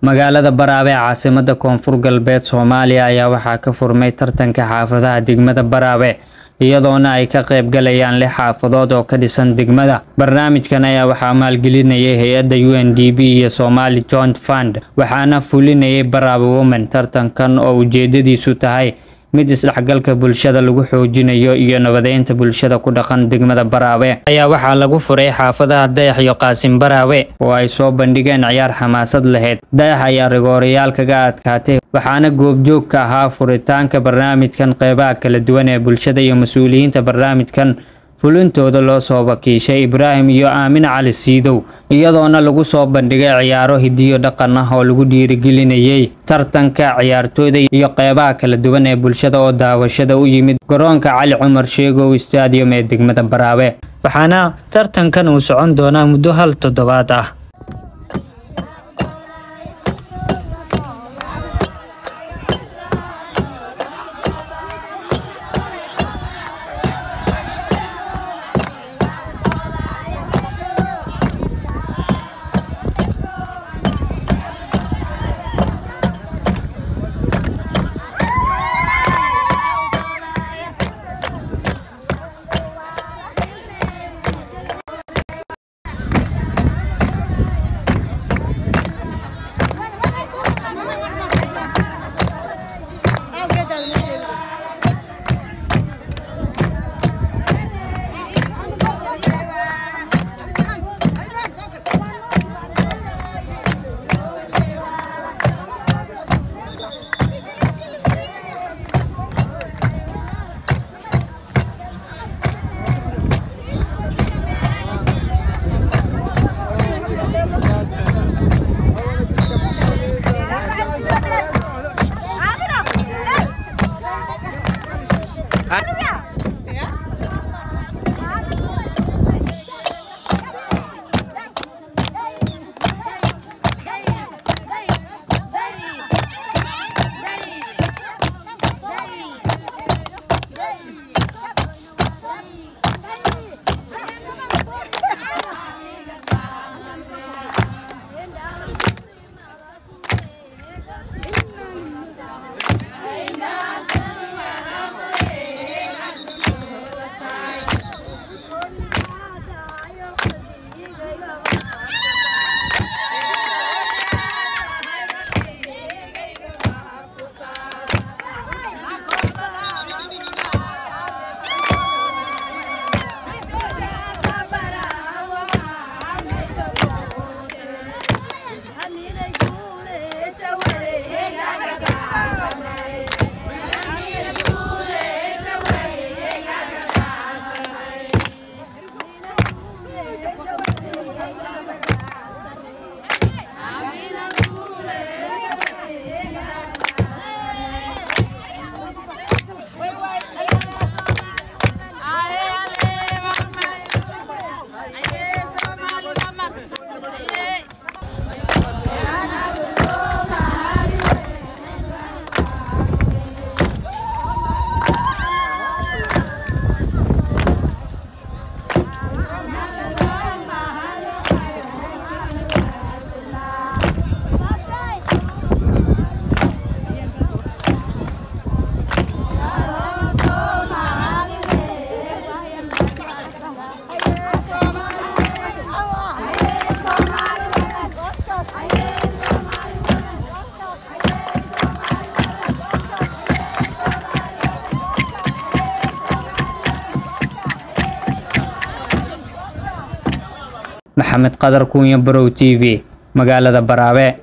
Magaalada Baraawe ee caasimadda Koonfur Galbeed Soomaaliya ayaa waxaa ka furmay tartanka xaafadaha degmada Baraawe, iyadoona ay ka qayb galayaan 6 xaafadood oo ka dhisan degmada. Barnaamijkan ayaa waxaa maalgelinayay hay'adda UNDP iyo Somali Joint Fund, waxaana fulinayay Baraawe Women. Tartankan oo ujeedadiisu tahay mid isdhexgalka bulshada lagu xoojinayo iyo nabadeynta bulshada ku dhaqan degmada Baraawe ayaa waxaa lagu furay xaafadaha Dayax iyo Qaasim Baraawe oo ay soo bandhigeen ciyaar xamaasad lahayd. Dayax ayaa rigoorayaal kaga adkaatay, waxaana goobjoog ka ahaa furitaanka barnaamijkan qeybaha kala duwan ee bulshada iyo mas'uuliyiinta barnaamijkan fulintooda loo soo wakiishay Ibraahim iyo Aamin Cali Siidow, iyadoona lagu soo bandhigay ciyaaro hidiyo dhaqan ah oo lagu dhiirigelinayay tartanka ciyaartooyda iyo qeybaha kala duwan ee bulshada oo daawashada u yimid garoonka Cali Cumar Sheegow Stadium ee degmada Baraawe. Waxaana tartankan uu socon doonaa muddo 1 toddobaad ah. Maxamed Qadar, Kunya Barow TV, magaalada Baraawe.